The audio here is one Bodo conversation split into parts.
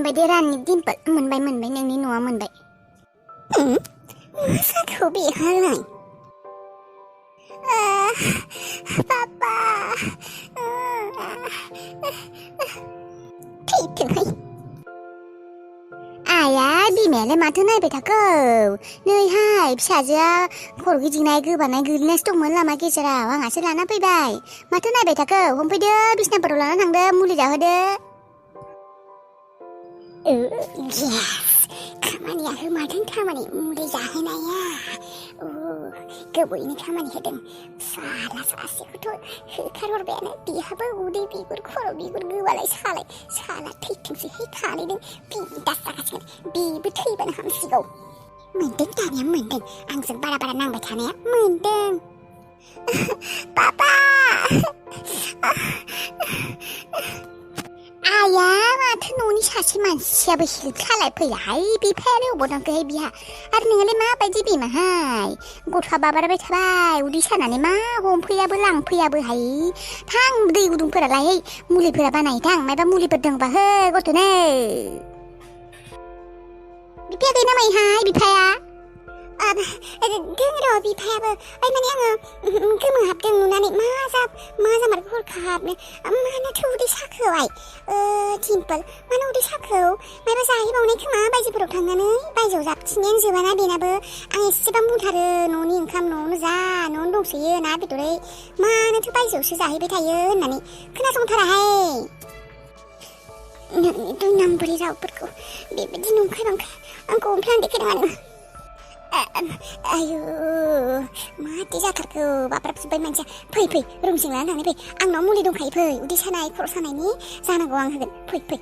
जाबाय दे राननि दिम्पोल मोनबाय नोंनि न'आ मोनबाय मा जाखो बेहालाय पापा थैथोंहाय आया बिमायालाय माथो नायबाय थाखो नैहाय फिसाजोआ खर' गिदिंनाय गोबानाय गोग्लैनायसो दंमोन लामा गेजेराव आंहासो लाना फैबाय माथो नायबाय थाखो हमफैदो बिसनाफोराव लाना थांदो मुलि जाहोदो खामानिया होमारदों खामानि मुलि जाहोनाया गोबोरैनो खामानि होदों साला सासेखौथ' होखारहरबायानो बिहाबो उदै बिगुर खर' बिगुर गोबालाय साला थैथोंसैहाय खालायदों बिदास जागासिनो बेबो थैबानो हामसिगौ मोनदों दानिया मोनदों आंजों बारा नांबाय थानाया मोनदों पापा आया माथो न'नि सासे मानसियाबो हेल्प खालाय फैयाहाय बिफायालाय अबाव थांखोहाय बिहा आरो नोङालाय माबायदि बिमाहाय गथ'आ बाबारबाय थाबाय उदै सानानै मा हमफैयाबो लांफैयाबोहाय थां दै गुदुंफोरालाय मुलिफोरा बानायथां मायबा मुलिफोर दंबा हो गथ'नो बिफाया गैया नामाहाय बिफाया दों र' बिफायाबो माने आङो गोमोहाबदों नुनानै मा जामारखो हरखाबनो मानोथो उदै साखोबाय सिम्पोल मानो उदै साखौ मायबा जाहैबावनाय खोमा बायजोफोराव थांनानै बायजोआव जाबथिंनायानो जोबाना बेनाबो आं एसेबां बुंथारो न'नि ओंखाम न'आवनो जा न'आवनो दंसोयो ना बेदरै मानोथो बायजोआवसो जाहैबाय थायो होननानै खोनासंथाराहाय नोंनि दुइ नाम्बारि रावफोरखौ बेबायदि नंखाय बांखाय आंखौ ओमफ्राय देखायनाङा आयु माथो जाथारखो बाब्राबजोब्बाय मानसिया फै रुमसिं लानानै थांनाय फै आंनाव मुलि दंखायो फै उदै सानाय खर' सानायनि जानांगौ आं होगोन फै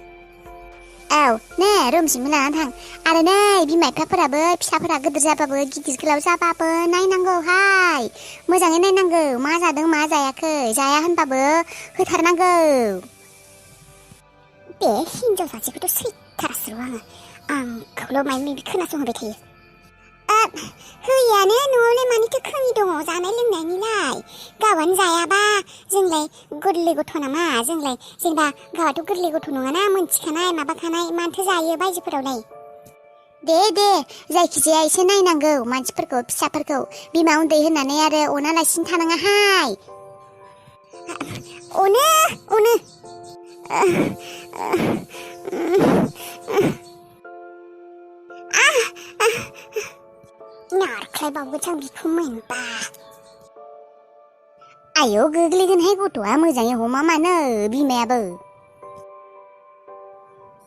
औ नै रुमसिंबो लानानै थां आरो नै बिमा बिफाफोराबो फिसाफोरा गिदिर जाबाबो गिदिर गोलाव जाबाबो नायनांगौहाय मोजाङै नायनांगौ मा जादों मा जायाखै जाया होनबाबो होथारनांगौ बे हिनजाव सासेखौथ' सैथारासो आंखौल' माबा माबि खोनासंहोबाय थायो होयानो न'आवलाय मानिथो खोनि दङ जानाय लोंनायनिलाय गावआनो जायाबा जोंलाय गोरलै गथ' नामा जोंलाय जेनेबा गावआथ' गोरलै गथ' नङाना मोनथिखानाय माबाखानाय मानोथो जायो बायजोफोरावलाय दे जायखिजाया एसे नायनांगौ मानसिफोरखौ फिसाफोरखौ बिमा उन्दै होननानै आरो अनालासिनो थानाङाहाय अनो नारख्लायबावगोन आं बिखौ मोनबा आयौ गोग्लैगोनहाय गथ'आ मोजाङै हमा मानो बिमायाबो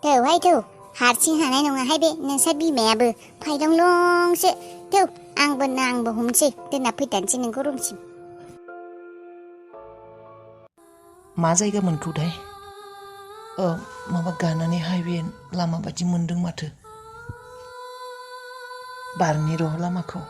थौ हारसिं हानाय नङाहाय बे नोंसा बिमायाबो फायदंलंसो थौ आंबो हमसै दोनना फैदानोसै नोंखौ रुमसिम मा जायगा मोनखौथाय माबा गानानै हाइवे लामा बायदि मोनदों माथो बारनि र' लामाखौ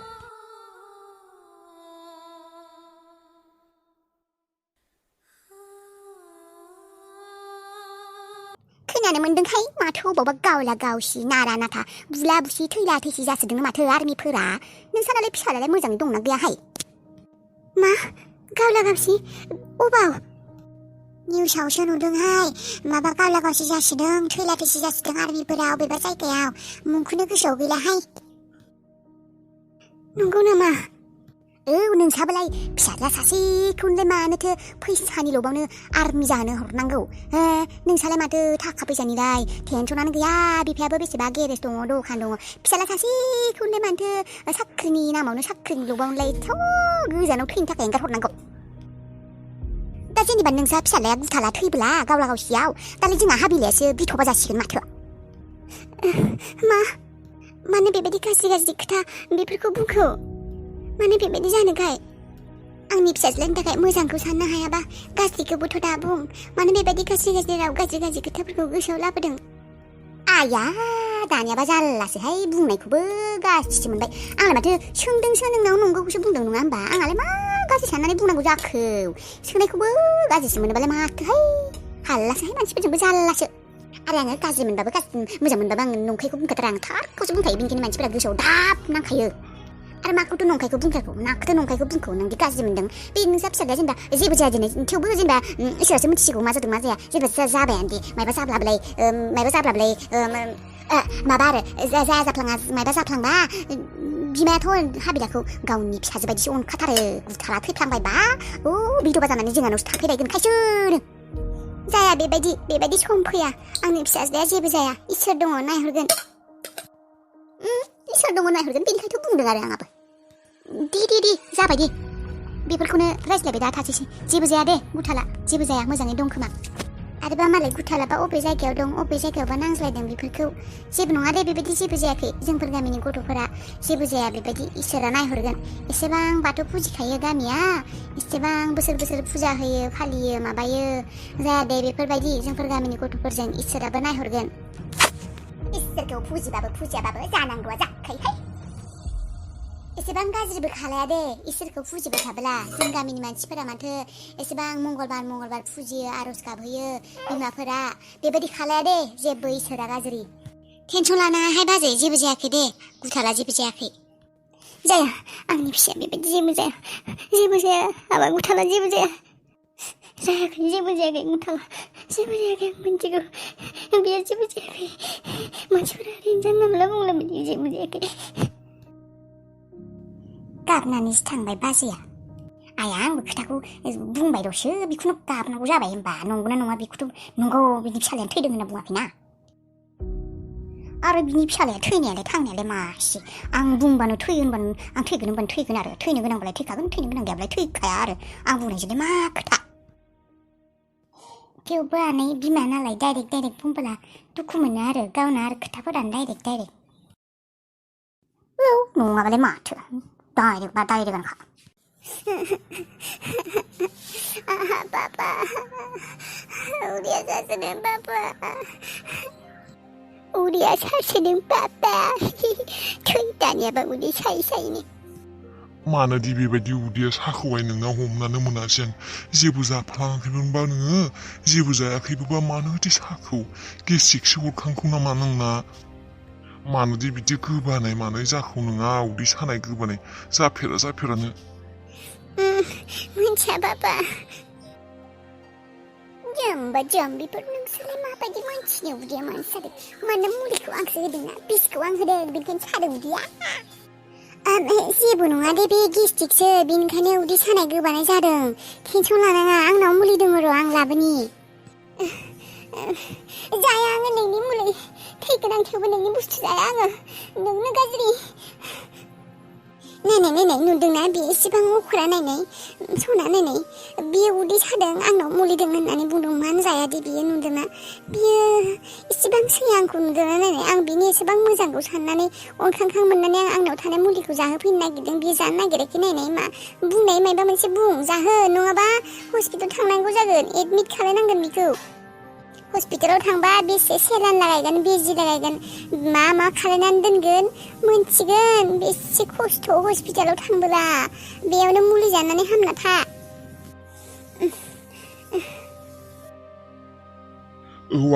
खोनानो मोनदोंहाय माथो अबावबा गावला गावसि नारा नाथा बुला बुसि थैला थैसि जासोदों माथो आर्मिफोरा नोंसानालाय फिसालालाय मोजाङै दंना गैयाहाय मा गावला गावसि अबाव निउसावसो नुदोंहाय माबा गावला गावसि जासोदों थैला थैसि जासोदों आर्मिफोरा अबेबा जायगायाव मुंखौनो गोसोआव गैलाहाय नंगौ नामा नोंसाबालाय फिसाज्ला सासेखौलाय मानोथो फैसानि लबावनो आर्मि जानो हरनांगौ नोंसालाय माथो थाखा फैसानिलाय टेनसनानो गैया बिफायाबो बेसेबा गेरेज दङ दखान दङ फिसाज्ला सासेखौलाय माथो साख्रिनि नामावनो साख्रिनि लबावनोलाय एथ' गोजानाव थैनो थाखाय एंगार हरनांगौ दा जेनेबा नोंसा फिसालाया गुथाला थैब्ला गावला गावसियाव दालाय जोंहा हाबिलायासो बिथ'बा जासिगोन माथो मानो बेबायदि गाज्रि खोथा बेफोरखौ बुंखो मानो बेबायदि जानोखाय आंनि फिसाज्लानि थाखाय मोजांखौ साननो हायाबा गाज्रिखौबोथ' दा बुं मानो बेबायदि गाज्रि राव गाज्रि खोथाफोरखौ गोसोआव लाबोदों आया दानियाबा जारलासोहाय बुंनायखौबो गाज्रिसो मोनबाय आंलाय माथो सोंदोंसो नोंनाव नंगौखौसो बुंदों नङा होमबा आंहालाय मा गाज्रि साननानै बुंनांगौ जाखो सोंनायखौबो गाज्रिसो मोनोबालाय माथोहाय हाल्लासोहाय मानसिफोरजोंबो जारलासो आरो आङो गाज्रि मोनबाबो गाज्रि मोजां मोनबाबो आं नंखायखौ बुंखाथारा आं थारखौसो बुंखायो बेनिखायनो मानसिफोरा गोसोआव दाब नांखायो आरो आरो माखौथ' नंखायखौ बुंखायखौ नाखौथ' नंखायखौ बुंखौ नोंदि गाज्रि मोनदों बे नोंसा फिसाज्लाया जेनेबा जेबो जाया दिनै थेवबो जेनेबा इसोरासो मिथिसिगौ मा जादों मा जाया जेबो जाबायानो दे मायबा जाब्लाबलाय माबा आरो जाफ्लाङा मायबा जाफ्लांबा बिमायाथ' हाबिलाखौ गावनि फिसाजो बायदिसो अनखाथारो गुथाला थैफ्लांबायबा बिदबा जानानै जोंहानावसो थाफैलायगोन खायसोनो जाया बेबायदि सम फैया आंनि फिसाज्लाया जेबो जाया इसोर दङ नायहरगोन बेनिखायथ' बुंदों आरो आंहाबो दे जाबाय दे बेफोरखौनो रायज्लायबाय दा थासैसै जेबो जाया दे गुथाला जेबो जाया मोजाङै दं खोमा आरोबा मालाय गुथालाबा अबे जायगायाव दं अबे जायगायावबा नांज्लायदों बेफोरखौ जेबो नङा दे बेबायदि जेबो जायाखै जोंफोर गामिनि गथ'फोरा जेबो जाया बेबायदि इसोरा नायहरगोन एसेबां बाथौ फुजिखायो गामिया एसेबां बोसोर फुजा होयो फालियो माबायो जाया दे बेफोरबायदि जोंफोर गामिनि गथ'फोरजों इसोराबो नायहरगोन इसोरखौ फुजिबाबो फुजियाबाबो जानांगौआ जाखायोहाय एसेबां गाज्रिबो खालाया दे इसोरखौ फुजिबाय थाब्ला जों गामिनि मानसिफोरा माथो एसेबां मंगलबार फुजियो आरज गाबहैयो बिमाफोरा बेबायदि खालाया दे जेबो इसोरा गाज्रि टेनसन लानाङाहाय बाजै जेबो जायाखै दे गुथाला जेबो जायाखै जाया आंनि फिसाया बेबायदि जेबो जाया हाबा गुथाला जेबो जाया जेबो जायाखै गुथाला जेबो जायाखै आं मिन्थिगौ बेयो जेबो जायाखै मानसिफोरा ओरैनो जानला मोनला बुंलाबायो जेबो जायाखै गाबनानैसो थांबाय बाजैया आइया आंबो खोथाखौ बुंबाय दसो बेखौनो गाबनांगौ जाबाय होनबा नंगौना नङा बेखौथ' नंगौ बिनि फिसालायानो थैदों होनना बुङाखैना आरो बिनि फिसालाया थैनायालाय थांनायालाय मासे आं बुंबानो थैयो होनबानो आं थैगोन होनबानो थैगोन आरो थैनो गोनांबालाय थैखागोन थैनो गोनां गैयाबालाय थैखाया आरो आं बुंनायजोंलाय मा खोथा थेवबो आनै बिमा नालाय डाइरेक्ट बुंबोला दुखु मोनो आरो गावना आरो खोथाफोरानो डाइरेक्ट नङाबालाय माथो डाइरेक्टआनोखा बाबा उदैया सासोदों बाबा थै दानियाबा उदै सायैनो मानोदि बेबायदि उदैया साखौहाय नोंना हमनानै मोनासै आं जेबो जाफ्लाङाखैमोनबा नोङो जेबो जायाखैबोबा मानोदि साखौ गेस्ट्रिकसो हरखांखौ नामा नोंना मानोदि बिदि गोबानाय मानाय जाखौ नोङा उदै सानाय गोबानाय जाफेरानो मिन्थिया बाबा जाम्बिफोर नोंसोरलाय माबायदि मानसिनि उदैया मानो सादों मानो मुलिखौ आंसो होदोंना बिसखौ आं होदों बेनिखायनो सादों उदैया जेबो नङा दे बे गेस्ट्रिकसो बेनिखायनो उदै सानाय गोबानाय जादों टेनसन लानाङा आंनाव मुलि दङ र' आं लाबोनि जाया आङो नोंनि मुलि थैगोन आं थेवबो नोंनि बुस्थु जाया आङो नोंनो गाज्रि नायनाय नुदोंना बे एसेबां अखरा नायनाय सना नायनाय बियो उदै सादों आंनाव मुलि दं होननानै बुंदों मानो जाया दे बियो नुदोंना बियो एसेबां सैया आंखौ नुदोंना नायनाय आं बिनि एसेबां मोजांखौ साननानै अनखांखां मोननानै आंनाव थानाय मुलिखौ जाहोफैनो नागिरदों बियो जानो नागिराखै नायनाय मा बुंनाय मायबा मोनसे बुं जाहो नङाबा हस्पिटाल थांनांगौ जागोन एडमिट खालायनांगोन बिखौ हस्पिटालाव थांबा बेसे सेलाइन लागायगोन बिजि लागायगोन मा खालायनानै दोनगोन मोनथिगोन बेसे खस्थ' हस्पिटालाव थांबोला बेयावनो मुलि जानानै हामना था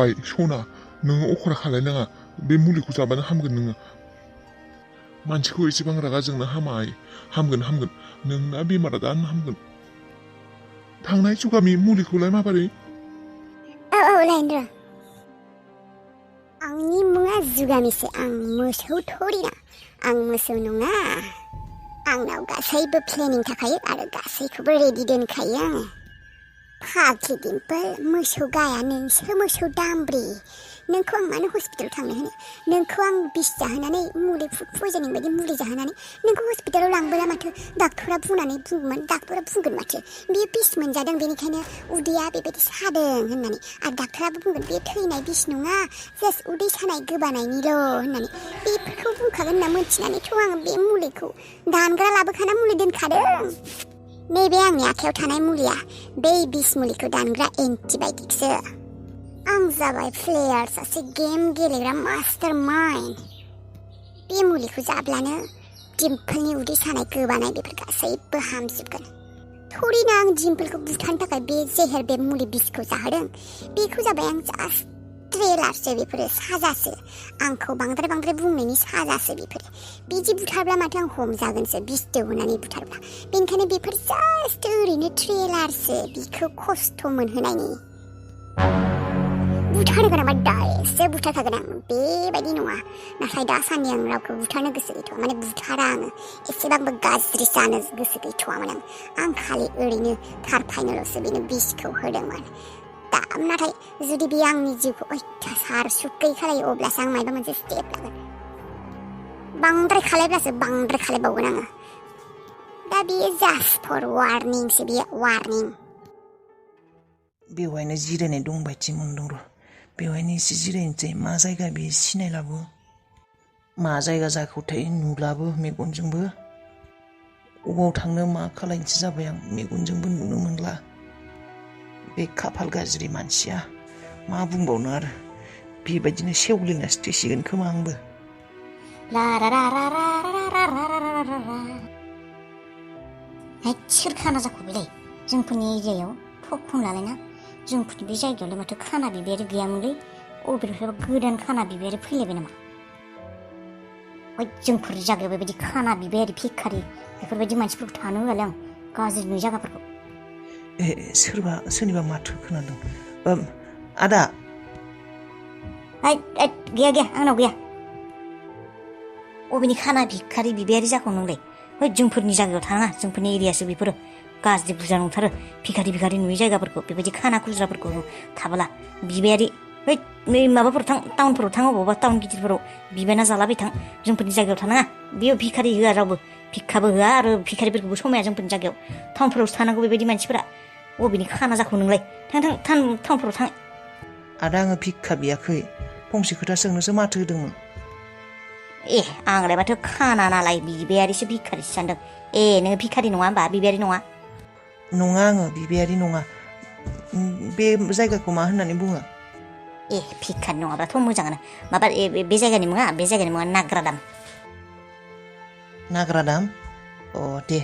आइ सना नोङो अखरा खालायनाङा बे मुलिखौ जाबानो हामगोन नोङो मानसिखौ एसेबां रागा जोंनो हामा आइ हामगोन नोंना बेमारा दानो हामगोन थांनाय जुगामि मुलिखौलाय माबोरै लाइन र' आंनि मुङा जुगामिसो आं मोसौ थरिना आं मोसौ नङा आंनाव गासैबो प्लेनिं थाखायो आरो गासैखौबो रेडि दोनखायो आङो फाग्लि दिम्पोल मोसौ गाया नोंसो मोसौ दामब्रि नोंखौ आं मानो हस्पिटालाव थांनो होनो नोंखौ आं बिस जाहोनानै मुलि फुड पयजनिं बायदि मुलि जाहोनानै नोंखौ हस्पिटालाव लांबोला माथो डाक्टरा बुंगोन माथो बियो बिस मोनजादों बेनिखायनो उदैया बेबायदि सादों होननानै आरो डाक्टराबो बुंगोन बे थैनाय बिस नङा जास्ट उदै सानाय गोबानायनिल' होननानै बेफोरखौ बुंखागोन होनना मोनथिनानैथ' आङो बे मुलिखौ दानग्रा लाबोखाना मुलि दोनखादों नैबे आंनि आखायाव थानाय मुलिया बे बिस मुलिखौ दानग्रा एन्टिबायटिकसो आं जाबाय प्लेयार सासे गेम गेलेग्रा मास्टार माइन्ड बे मुलिखौ जाब्लानो डिम्पोलनि उदै सानाय गोबानाय बेफोर गासैबो हामजोबगोन थरिना आं डिम्पोलखौ बुथारनो थाखाय बे जेहेर बे मुलि बिसखौ जाहोदों बेखौ जाबाय आं जास्ट ट्रेलारसो बेफोरो साजासो आंखौ बांद्राय बुंनायनि साजासो बेफोरो बिदि बुथारब्ला माथो आं हमजागोनसो बिसदो होनानै बुथारब्ला बेनिखायनो बेफोर जास्ट ओरैनो ट्रेलारसो बिखौ खस्थ' मोनहोनायनि बुथारगोन आं डाइरेक्टसो बुथारखागोन आं बेबायदि नङा नाथाय दासान्दि आं रावखौ बुथारनो गोसो गैथ'वा माने बुथारा आङो एसेबांबो गाज्रि जानो गोसो गैथ'वामोन आं खालि ओरैनो थारफायनोल'सो बेनो बिसखौ होदोंमोन दा नाथाय जुदि बे आंनि जिउखौ अयथासार सुखै खालायो अब्लासो आं माबा मोनसे स्टेप लागोन बांद्राय खालायबावगोन आङो दा बेयो जास्ट फर वार्निंसो बेयो वार्निं बेवहायनो जिरायनाय दं बायदि मोनदों र' बेवहायनो एसे जिरायनोसै मा जायगा बे सिनायलाबो मा जायगा जाखोथाय नुलाबो मेगनजोंबो अबाव थांनो मा खालायनोसो जाबाय आं मेगनजोंबो नुनो मोनला बे खाफाल गाज्रि मानसिया मा बुंबावनो आरो बेबायदिनो सेवग्लिनासो थैसिगोन खोमा आंबो सोर खाना जाखो बेलाय जोंफोरनि एरियायाव थक फुंलालायना जोंफोरनि बे जायगायावलाय माथो खाना बिबायारि गैयामोनलै अबेनिफ्रायबा गोदान खाना बिबायारि फैलायबाय नामा जोंफोरनि जायगायाव बेबायदि खाना बिबायारि भिखारि बेफोरबायदि मानसिफोरखौ थानो होआलै आं गाज्रि नुयो जायगाफोरखौ सोरनिबा माथो खोनादों आदा गैया आंनाव गैया अबेनि खाना भिखारि बिबायारि जाखौ नोंलाय जोंफोरनि जायगायाव थाङा जोंफोरनि एरियासो बेफोरो गाज्रि बुरजा नंथारो भिखारि नुयै जायगाफोरखौ बेबायदि खाना खुज्राफोरखौ थाबोला बिबायारि माबाफोराव थां टाउनफोराव थां अबावबा टाउन गिदिरफोराव बिबायना जालाबाय थां जोंफोरनि जायगायाव थानाङा बेयाव भिखारि होआ रावबो भिखाबो होआ आरो भिखारिफोरखौबो समाया जोंफोरनि जायगायाव टाउनफोरावसो थानांगौ बेबायदि मानसिफोरा अबेनि खाना जाखौ नोंलाय थां टाउनफोराव थां आदा आङो भिक्षा बियाखै फंसे खोथा सोंनोसो माथो होदोंमोन आंलाय माथो खाना नालाय बिबायारिसो भिखारिसो सानदों नोङो भिखारि नङा होमबा बिबायारि नङा आङो बिबायारि नङा बे जायगाखौ मा होननानै बुङो भिखारि नङाब्लाथ' मोजाङानो माबा बे जायगानि मुङा नाग्रादाम नाग्रादाम दे